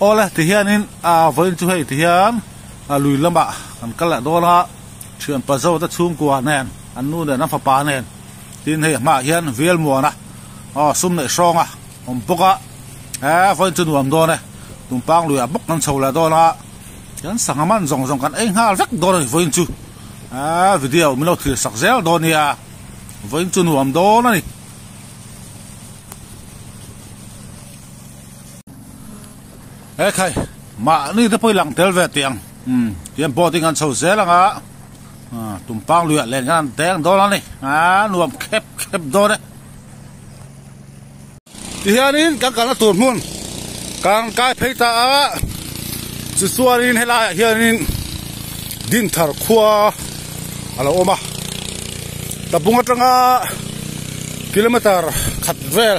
Awle tihianin ah vawiin chu hei tihian ah lui lamah kan kal leh dawn a thianpa zo te chhungkua nen an nu nen an fapa nen tin hei a hmaah hian vel muana aw sum neih hrawng a awm bawk a eh vawiin chu nuam dawn e tumpang luiah bawk kan chho leh dawn a kan sangha man zawng zawng kan ei nghal vek dawn a ni vawiin chu eh video min lo thlir sak zel dawn nia vawiin chu nuam dawn a ni. He khai mahni te pawh i lang tel ve tih ang umm tihian boat in kan chho zel ang a ah tumpang luiah len khan an deng dawn a ni ah nuam khep khep dawn e. Tihianin kan kalna tur hmun kan kai phei ta a tichuanin helaiah hianin Dinthar khua a lo awm a Tlabung atanga kilometer khat vel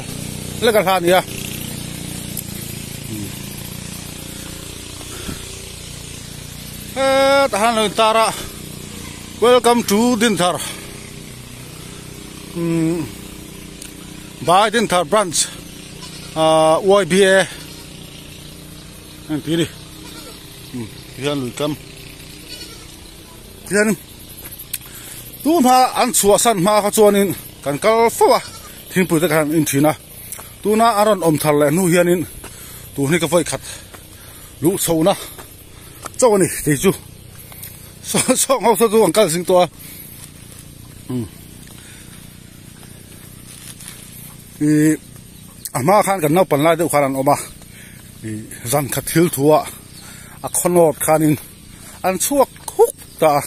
lek a hla a ni a. Hetah hian lo intar a welcome to Dinthar umm by Dinthar branch ah YBA engti ni umm tihian lui kam tihian tun hma an chhuahsan hma kha chuanin kan kal fo a thingpui te khan in thin a. Tuna a rawn awm thar leh hnu hianin tun hi ka vawi khat luh chhohna chauh a ni kei chu saw ngho saw chu an kal zing tawh a ih a hma khan kan naupang lai deuh khan an awm a ih zan khat thil thu ah a khaw nawt khanin an chhuak huk ta a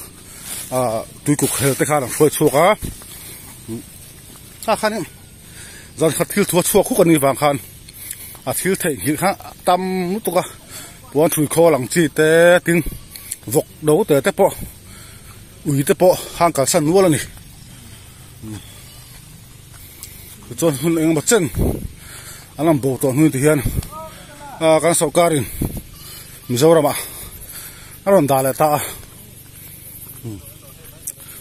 ah tuikuk hel te khan an hruai chhuak a tah khanin. Zan khat thil thu a chhuak huk a nih vang khan a thil theih nghilh kha a tam lutuk a puan hrui khawl ang chi te tin vawk do te te pawh ui te pawh hang kalsan nual a ni tichuan hun eng emaw chen an rawn bo tawh hnu ti hian ah kan sorkar in Mizoram ah a rawn dah leh ta a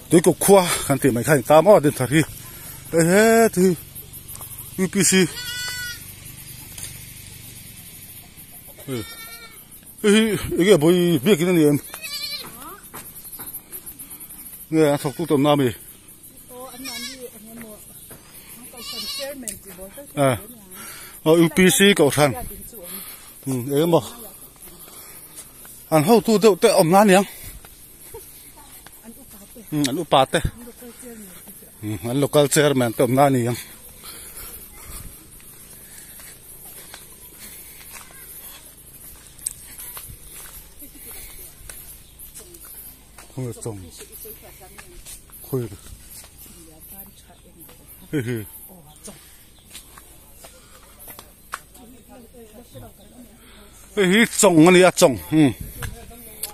tuikuk khua kan tih mai kha a ni ta maw Dinthar hi. Hei he ti UPC hei hi enge bawih biakin a ni em nge a thawk tu tam na ami a UPC kohhran eng emaw an hotu deuh te awm na aniang. An upa te an local chairman te awmna a ni ang. Khawi chawng khawi hei hi hei hi chawng a ni a chawng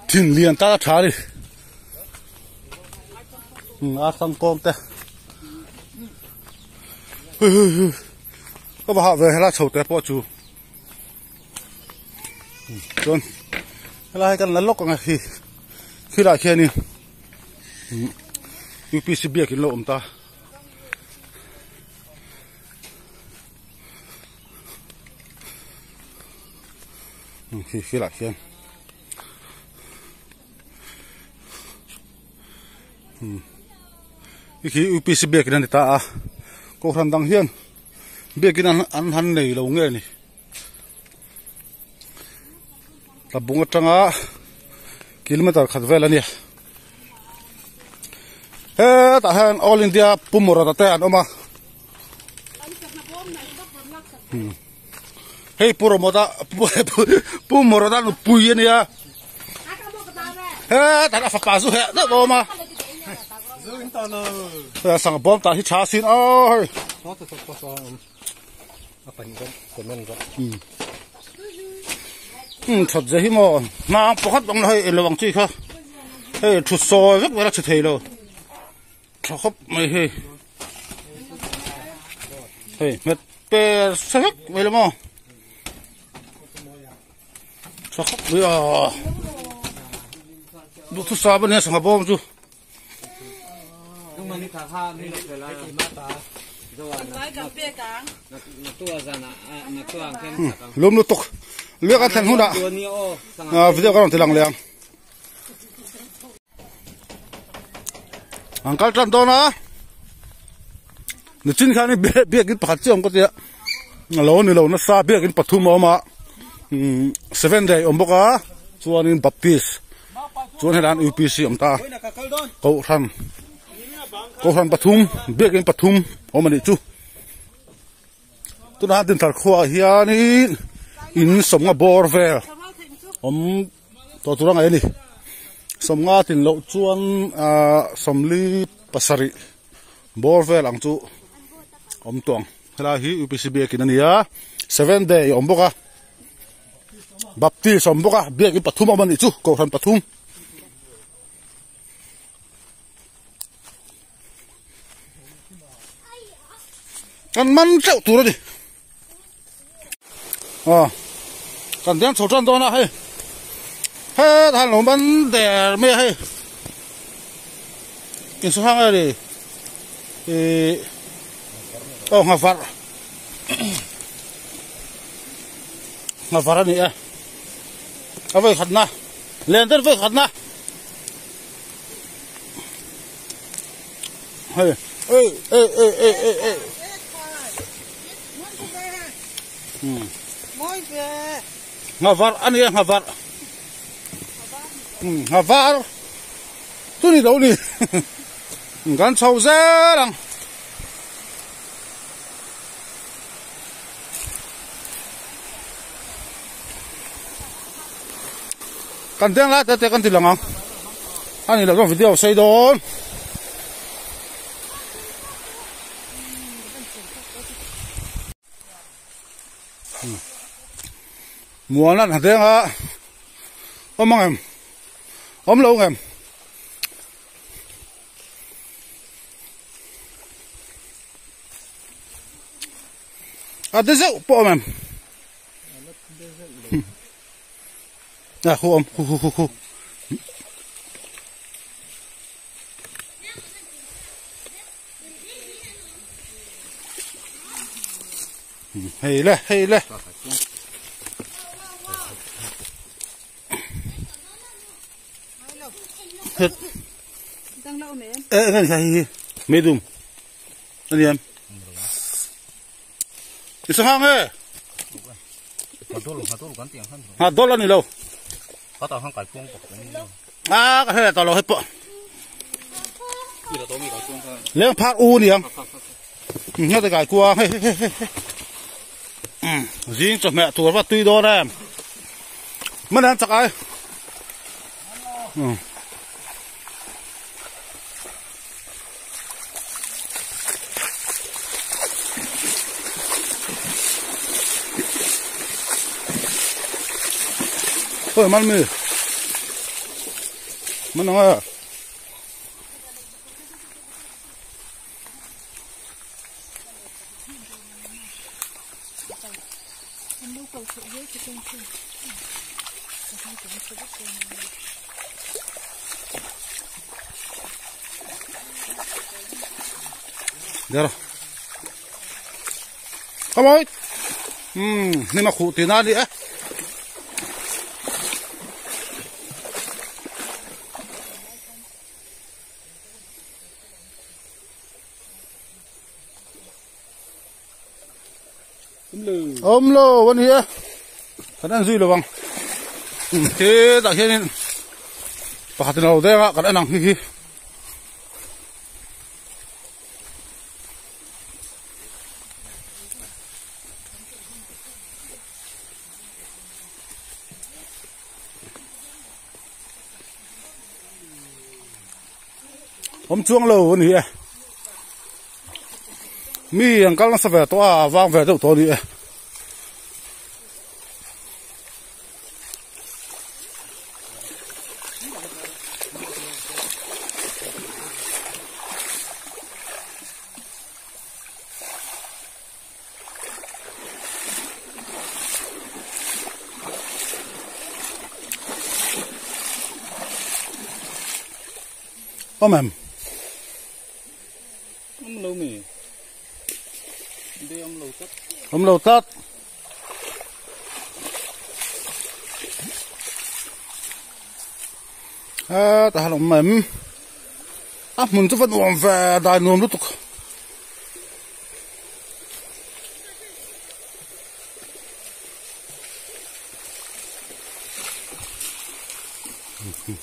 thin lian tak a tha a ni a thlang kawm te hui hui hui ka va hah ve helai chho te pawh chu chuan helai kan la lawk ang a khi khilai khianin U P C biakin lo awm ta. Khi khi lah khian khi khi UPC biakin a ni ta a kohhran dang hian biakin an an han nei lo nge ni tlabung atanga kilometer khat vel a nia hetah hian all India pumrawta te an awm a. Hei pu Romawta pu Mawrawta nupui a nia hetah a fapa zu heh deuh a awm a sangha bawm tah hi tha sin aw hei um that ze hi maw hnang pakhat ang hei eng lo ang chi kha hei thu sawi vek vel a chhe thei lo. Tha khawp mai hei hei nghet per sa vek mai lo maw tha khawp mai a duhthusam ania sangha bawm chu. Lum lutuk. Lui kan thlen hunah video ka rawn ti lang leh ang. An kal tan dawn a. Nichin khan biakin pakhat chiah awm ka tia. Lo ni lo nasa biakin pathum a awm a. Seven day awm bawk a. Chuanin Baptist. Chuan helai an UPC awm ta. Kohhran. Kohhran pathum biakin pathum awm a nih chu. Tunah Dinthar khuaah hianin in sawmnga bawr vel awm tawh tur a ngaih a ni. Sawmnga tin loh chuan ahh sawmli pasarih bawr vel ang chu awm tawh ang. Helai hi UPC biakin a ni a, seven day a awm bawk a, baptist a awm bawk a, biakin pathum a awm a nih chu, kohhran pathum. Kan man teuh tur a ni aw kan deng chho tan dawn a hei hetah hian lo man der mai a hei insaw hang e ih aw nghavarh nghavarh a ni e a vawikhatna len ten vawikhatna. Hei, ei, ei, ei, ei, ei, ei. Hmm. Nghavar a nia nghavar. Hmm, nghavar. Tu ni lo ni. Kan chho zel ang. Kan deng lai te te kan ti lang ang a ni lo chuan video sei dawn. Muan a deng a awm ang em awm lo ang em. A de zeuh pawh awm em? A khu awm khu khu khu khu. Hei le hei le. Ê cái này hi medium anh em đi sang hang ê hạt đốt lên đi đâu à cái này tao lo hết bộ lấy phát u đi không nhớ tới cái cua riêng cho mẹ thua và tuy đó em mất ăn chắc ai Ôi man mi man à Được rồi. Come on. Nhưng mà khủ thì nó đi á. Ôm lô vẫn here. Kan en zui lovang. He tah hianin pakhat in a lo deng a kan en ang hi hi. Awm chuang lo a ni e. Mi an kal nasa ve tawh a, a vang ve deuh tawh a ni e. Awm em? Awm lo mi. Be awm lo tlat. Awm lo tlat. Hetah hian awm em? A hmun chu va nuam ve dai nuam lutuk.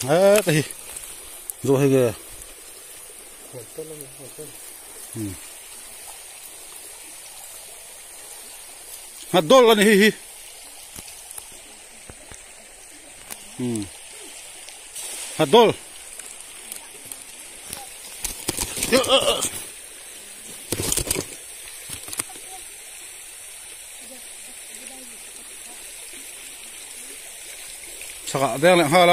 Heta hi zawh hei nge nghat dawl a ni hei hi nghat dawl. Chhakah deng leh nghal a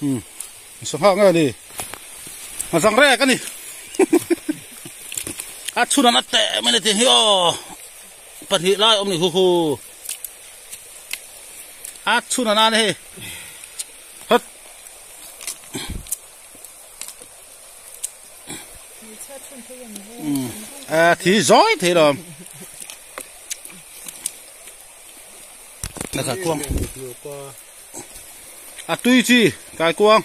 umm sangha nge ni nghazang rek a ni a chhun an a teh mai a ni tih hi aw pahnih lai a awm ni hu hu a chhun an a ni hei hawt. À thì giỏi thế rồi là cả quang à tuy chi cái quang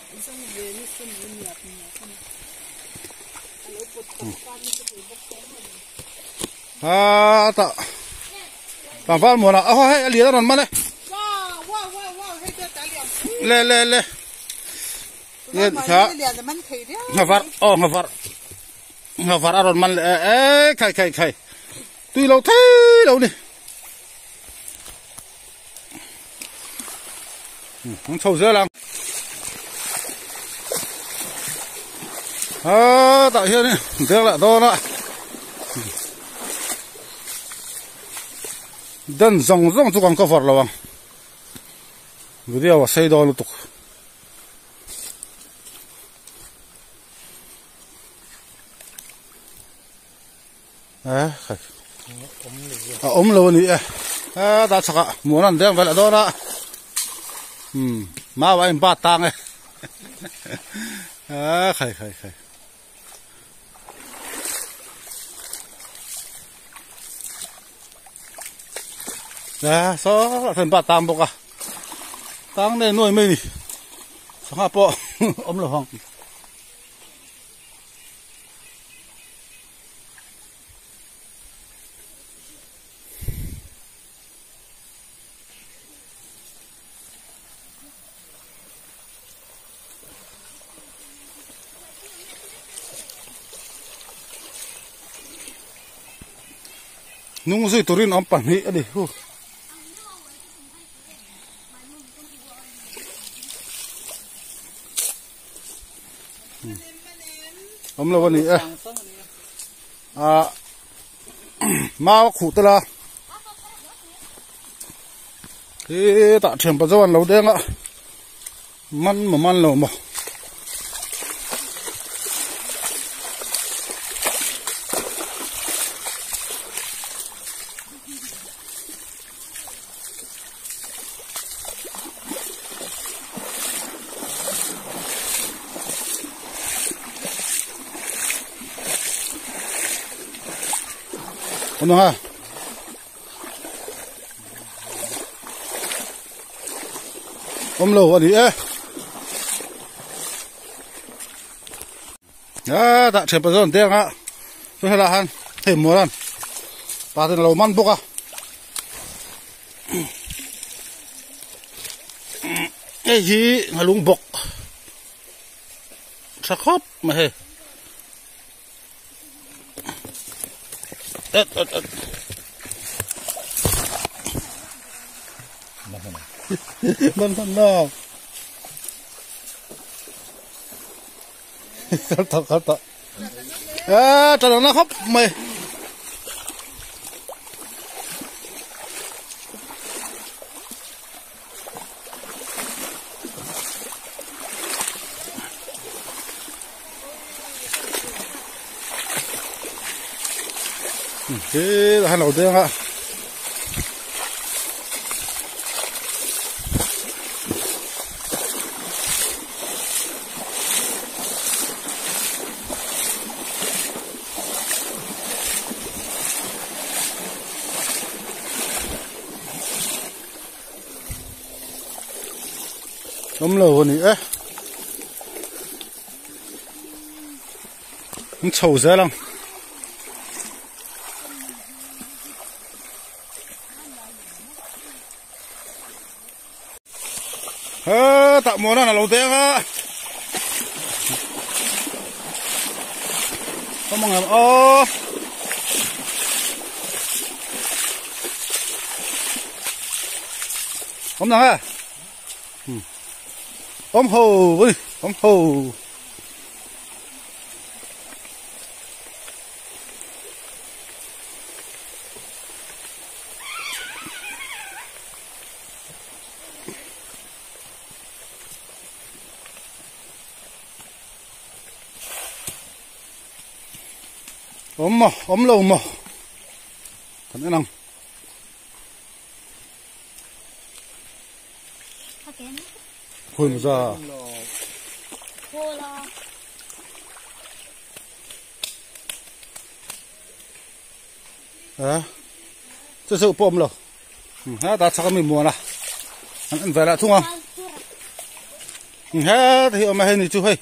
à ta tàng vào mùa nào à hay liền rồi mà này lê lê lê Nghavar aw nghavar nghavar a rawn man leh e e khai khai khai tui lo thei lo ni an chho zel ang a tah hian in deng leh dawn a den zawng zawng chu kan cover lo ang video a sei dawn lutuk. A awm lo a ni e hetah chhakah muan an deng velh dawn a umm mau a inbat tang e a khai khai khai. A saw a inbat tang bawk a tang nei nuai mai a ni sangha pawh awm lo vang. Hnung zui turin awm pahnih a ni hu. Awm lo a ni e. Ah mau a khuh tel a. Hetah thian pa zo an lo deng a. Man maw man lo maw. Ano ha? Awm lo a ni e. A dah thep a zawn deng a chu helai han hei mual an pa ten a lo man bawk a hei hi nghalung bawk tha khawp mai hei et et et man man na kal tawh kal tawh a tha na khawp mai he là đầu tiên ạ. Awm lo a ni e. An chho zel ang. Hetah muanan a lo deng a. Awm ang em aw. Awm nang e. Awm ho a ni awm ho. Awm maw awm lo maw kan en ang. Khawi maw za. A chu chu pawh awm lo heta chhak ami muan a an en ve lah thung a heta hi awm a hei ni chu hei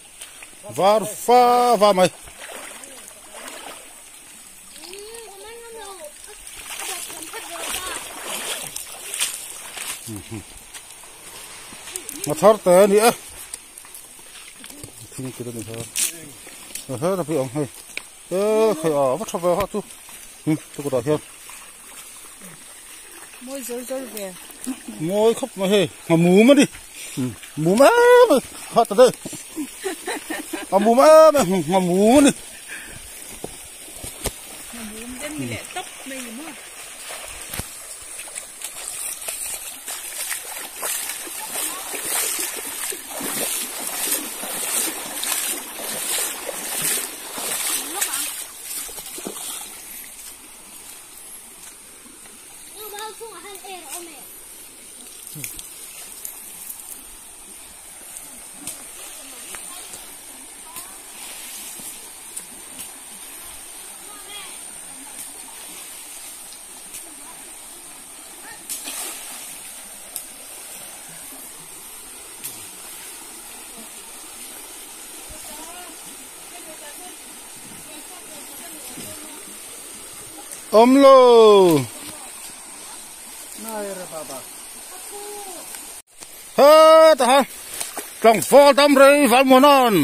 var fa va mai. A thar te a ni e thing te a ni kha heta pawh a awm hei. E khai a va tha ve ha chu chu kutah hian mawi zawr zawr ve mawi khawp mai hei a mum a ni mum em mai ha ta daih a mum em mai a mum a ni a mum den ni leh tawp mai ni maw. Awm lo. Hetah han tlangval dam rei val muanan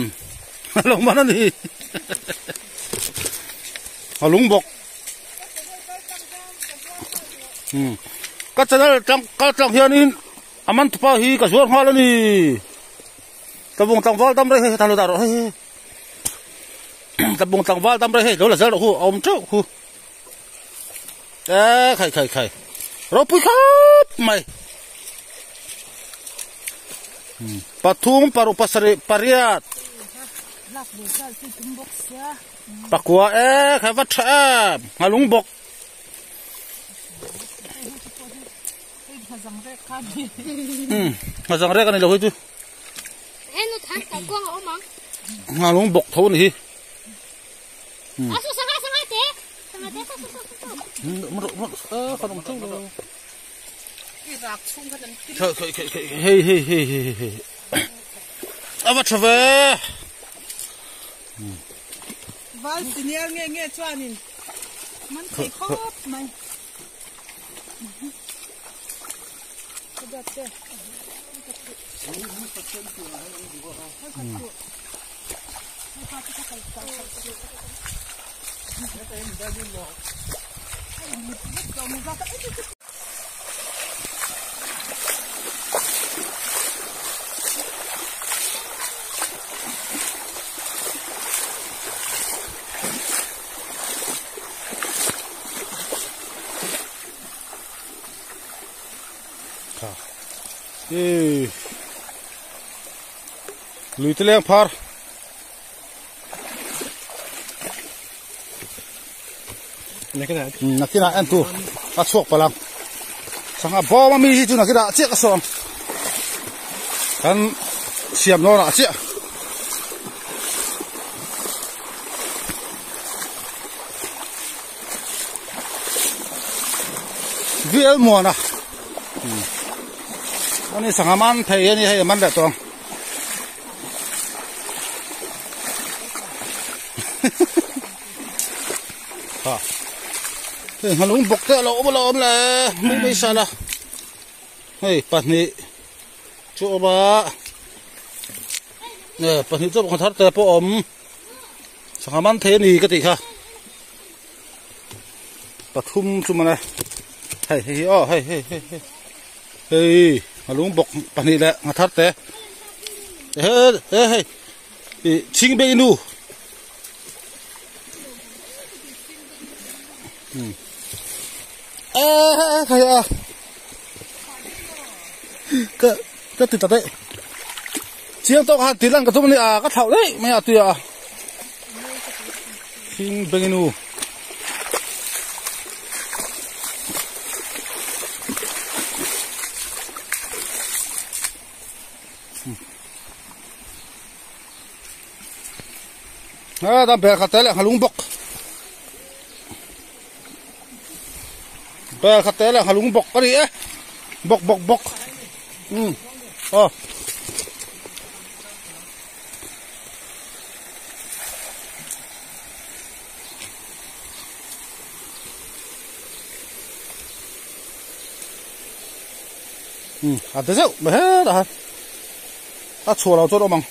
a lo man a ni. A lung bawk. Ka channel tlang kal tlang hianin a man tupa hi ka zuar nghal a ni. Tlabung tlangval dam rei hei hetah lo dah rawh hei hei. Tlabung tlangval dam rei hei lo la zel rawh hu a awm teuh hu. E khai khai khai ropui khawp mai. Pathum paruk pasarih pariat. Pakua e khai va tha em nghalung bawk. Nghazang rek a ni lo hei chu. Nghalung bawk tho a ni hi. Hei hei hei hei hei a va tha ve. Val senior nge nge chuanin man thei khawp mai. Lui te leng phar nakinah en tur a chhuak palh ang sangha bawm ami hi chu nakinah chiah ka sawn kan siam dawnah chiah. VL Muana. Ani sangha man thei ani hei a man leh tawh ang. Ha hei nghalung bawk te a lo awm a lo awm le mai mai sala hei pahnih chu a awm a e pahnih chu a thar te pawh a awm sangha man thei a ni ka tih kha pathum chu mawle hei hei hi aw hei hei hei hei hei nghalung bawk pahnih leh nghathar te he he hei ih chhing beng nu. A khai a ka ka ti ta daih chiang tawk han tih lan ka tum a ni a ka thlauh daih mai a tui a hring benginu a dam ber khat te leh nghalung bawk ber khat te leh nghalung bawk a ni e bawk bawk bawk um aw um a ti zeuh mai hetah hian a chhuah loh chuan a awm ang.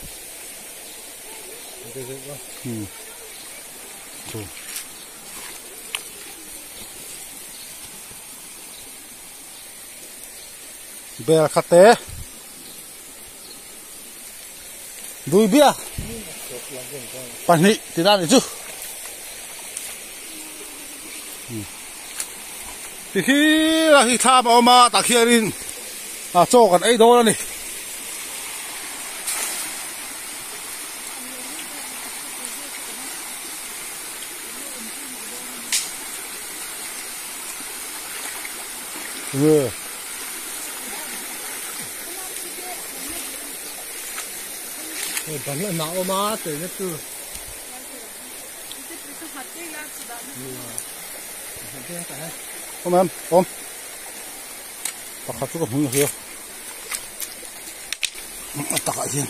Bel kha te dui bia pahnih ti dan ni chu ti hi a hi thlam a awm a tah khianin a chaw kan ei dawn a ni. Bang a nah awm a tuina tur. Awm em awm pakhat chu ka hmu hria a takah hian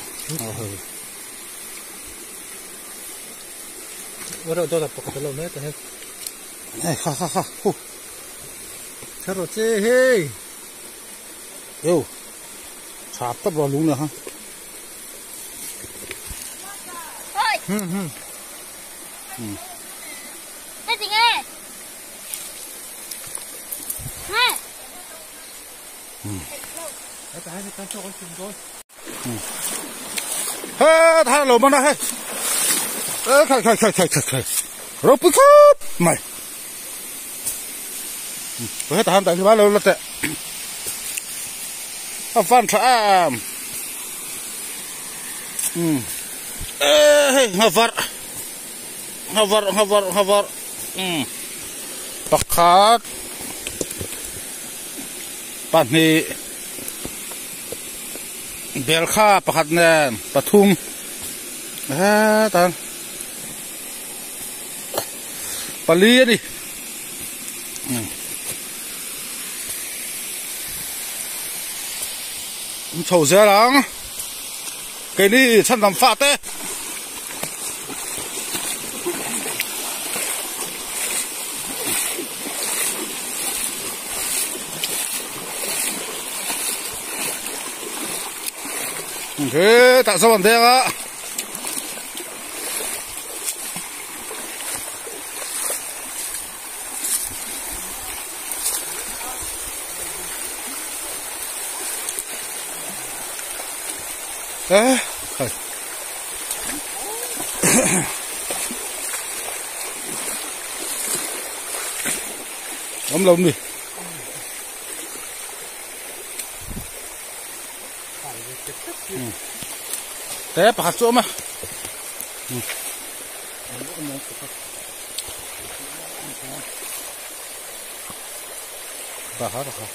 hei kha kha kha hu eu chhap tawp lo lung nia ha He thar lo mana hei e khai khai khai khai khai khai ropui khawp mai hetah hian daihlim a lo la teh a van tha em um e hei nghavar nghavar nghavar nghavar um pakhat pahnih belkha pakhat nen pathum hetah pali a ni an chho zel ang keini chhandam fate. Thế tại sao còn thế á? Ê, Ấm lông đi. Te pakhat chu a awm a. Pakhat pakhat.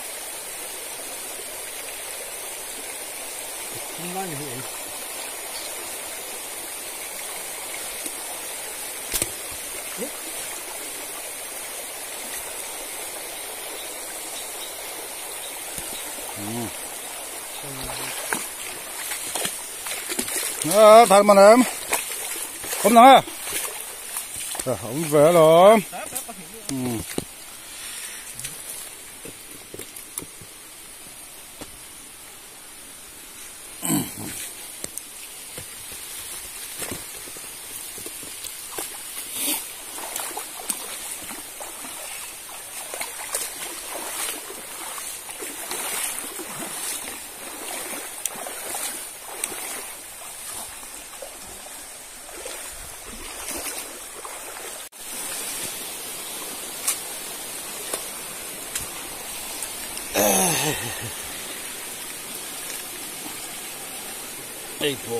À, thật mà em không nè không về rồi. Ei po.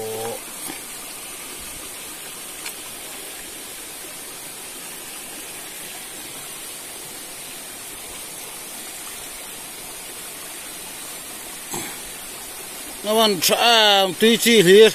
Nó vẫn tuy chi thì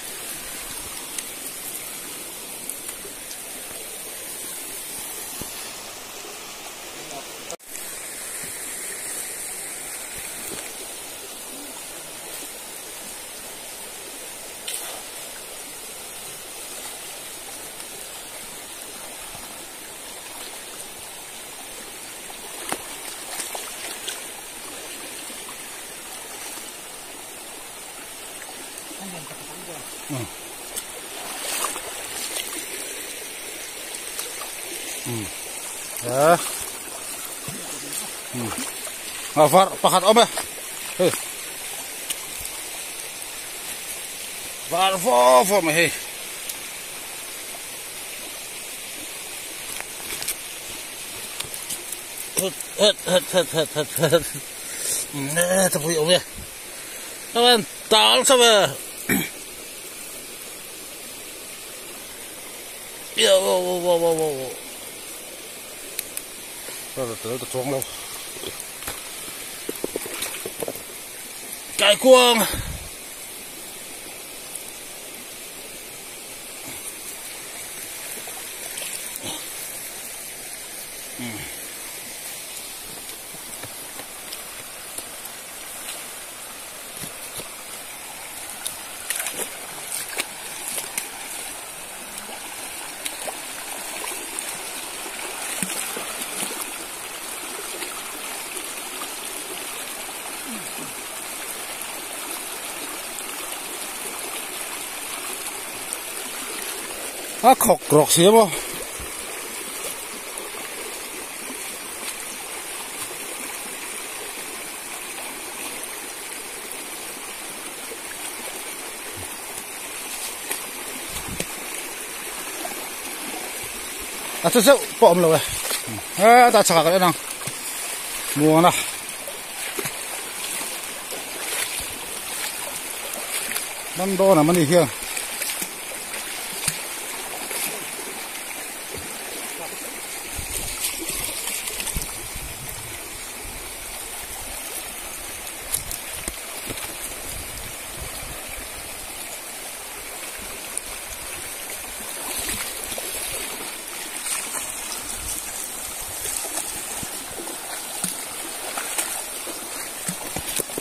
Ừ. À, var pakat om eh. Var vo vo me he. Hết hết hết hết hết hết. Nè, tập ông nha. Các bạn táo sao về. Yo wo wo wo wo. Rồi tới tới chuông lâu. Cái cuồng. À, khóc rọc xíu mà. À, chú chú, bỏ ông rồi. À, ta chả cái nào. Mua nè. Năm đô là mình đi here.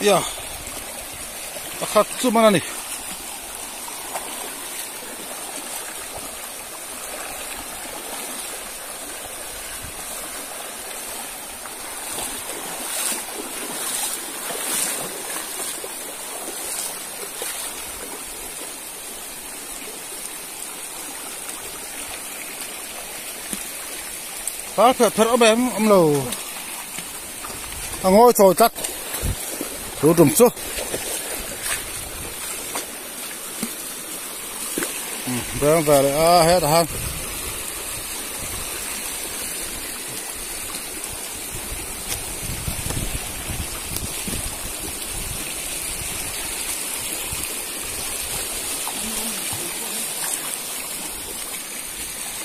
Ya, pakhat chu mana ni. Phá phật phật ông em ông lầu. À ngồi trồi tắt. Rú đùm chú. Về về lại à hết rồi.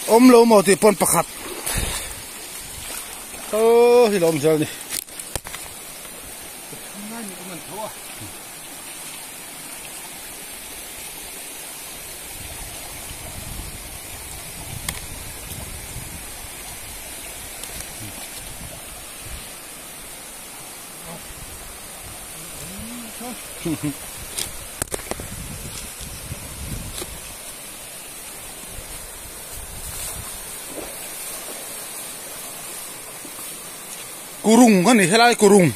Ôm lâu một thì pon pakhat. Ơ thì lom giờ đi. Kurung a ni helai kurung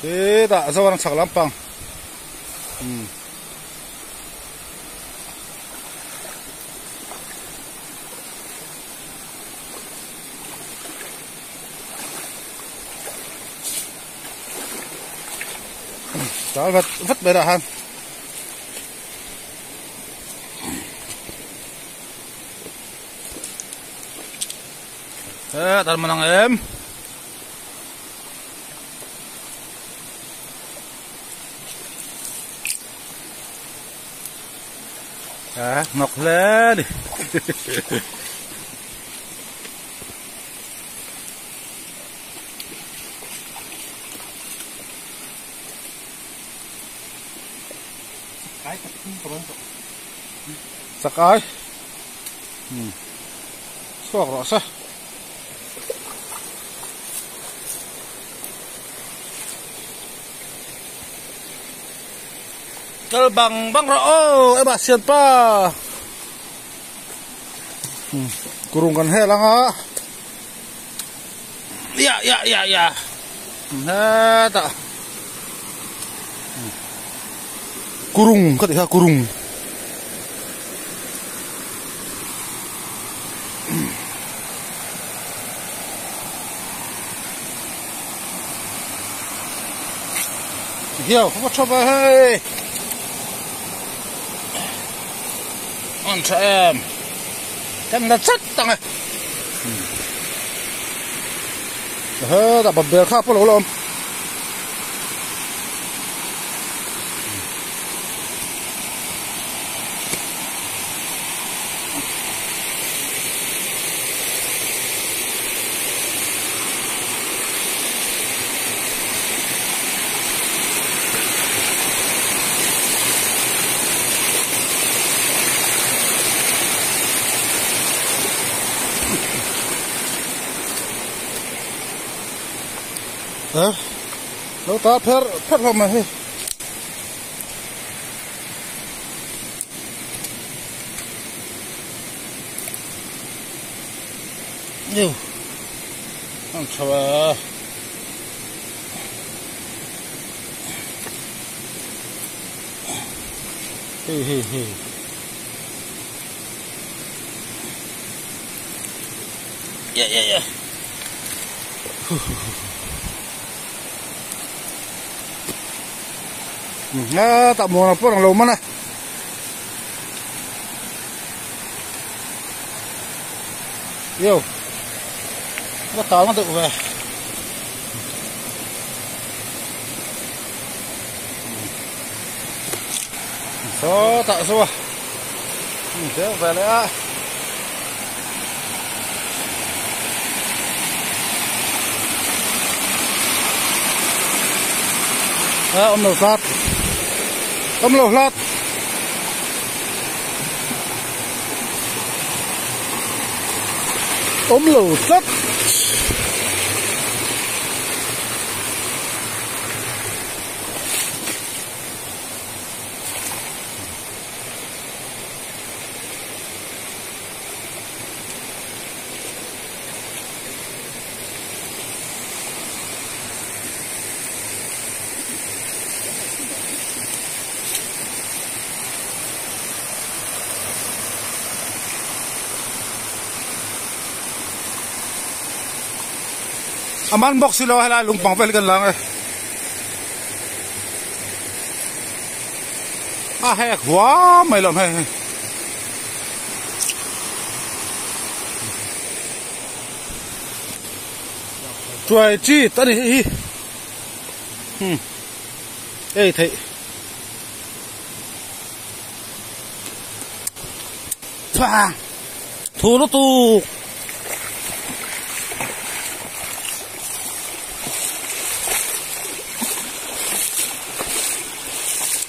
hetah zoram chhak lampang tal vat vat mai dah han. Thế đặt mà năng em à ngọc lên đi Chắc ai suak rõ sao kal bang bang ro o e ba sian pa kurung kan he langa ya ya ya ya ha ta kurung ka ti kha kurung hiểu không có cho về hey ăn cho em em là chất tăng này hơ đã bật bèo khác có lỗ lộn nó ta phép phép không mà hay nhiều không sao hi hi hi yeah yeah yeah à tạm mùa là lâu mà này yêu nó táo nó tự về số tạo số thế về đấy á ông đầu sát ông lột lót ôm lột lót aman box silo hala lungpang vel kan lang a hek hua mai lom he chuai chi ta ni hi ê thầy thoa thu nó tu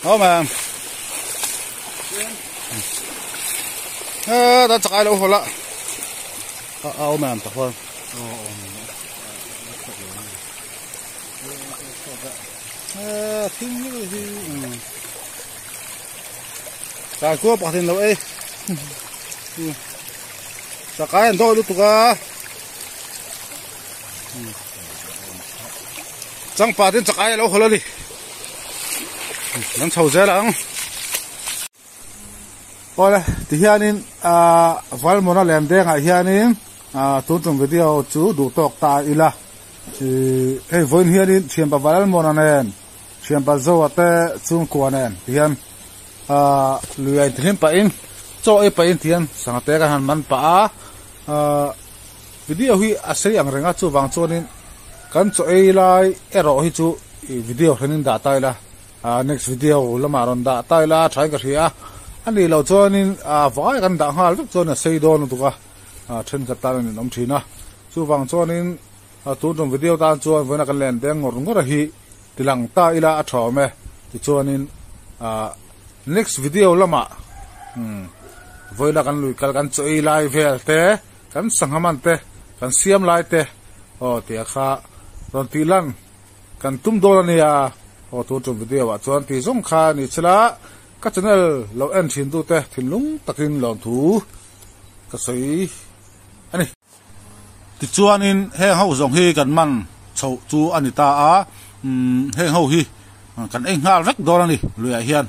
đó mà đã chặt ai đâu rồi lạ ao mà tập hơn Thing hi kai kual pakhat in lo ei chakai an dawh lutuk a changpat in chakai a lo hawlh a ni kan chho zel ang. Awle tihianin ahh Valmona lem dengah hianin ahh tun tum video chu duh tawk ta ila ihh hei vawiin hianin thianpa Valmona nen thianpa Zoa te chhungkua nen tihian ahh lui a intihlim pahin chaw ei pahin tihian sangha te kan han man pah a ahh video hi a sei ang reng a chuvang chuanin kan chaw ei lai erawh hi chu ih video hrenin dah ta ila. Ahh next video lamah rawn dah ta ila thain ka hria a, a nih loh chuanin ahh vai kan dah nghal vek chuan a sei dawn lutuk a, ahh thenkhat tan an inawm thin a, chuvang chuanin ah tun tum video tan chuan vawiina kan len deng ngawr ngawr a hi tilang ta ila a tha awm e, tichuanin ahh next video lamah umm vawiina kan lui kal kan chaw ei lai vel te kan sangha man te kan siam lai te aw tih a kha rawn tih lan. Kan tum dawn a nia, aw tun tum video ah chuan ti zawng kha ni chila ka channel lo en thin tu te thinlung takin lawmthu ka sawi a ni. Tichuanin heng ho zawng hi kan man chhoh chu a ni ta a, umm heng ho hi kan ei nghal vek dawn a ni luiah hian.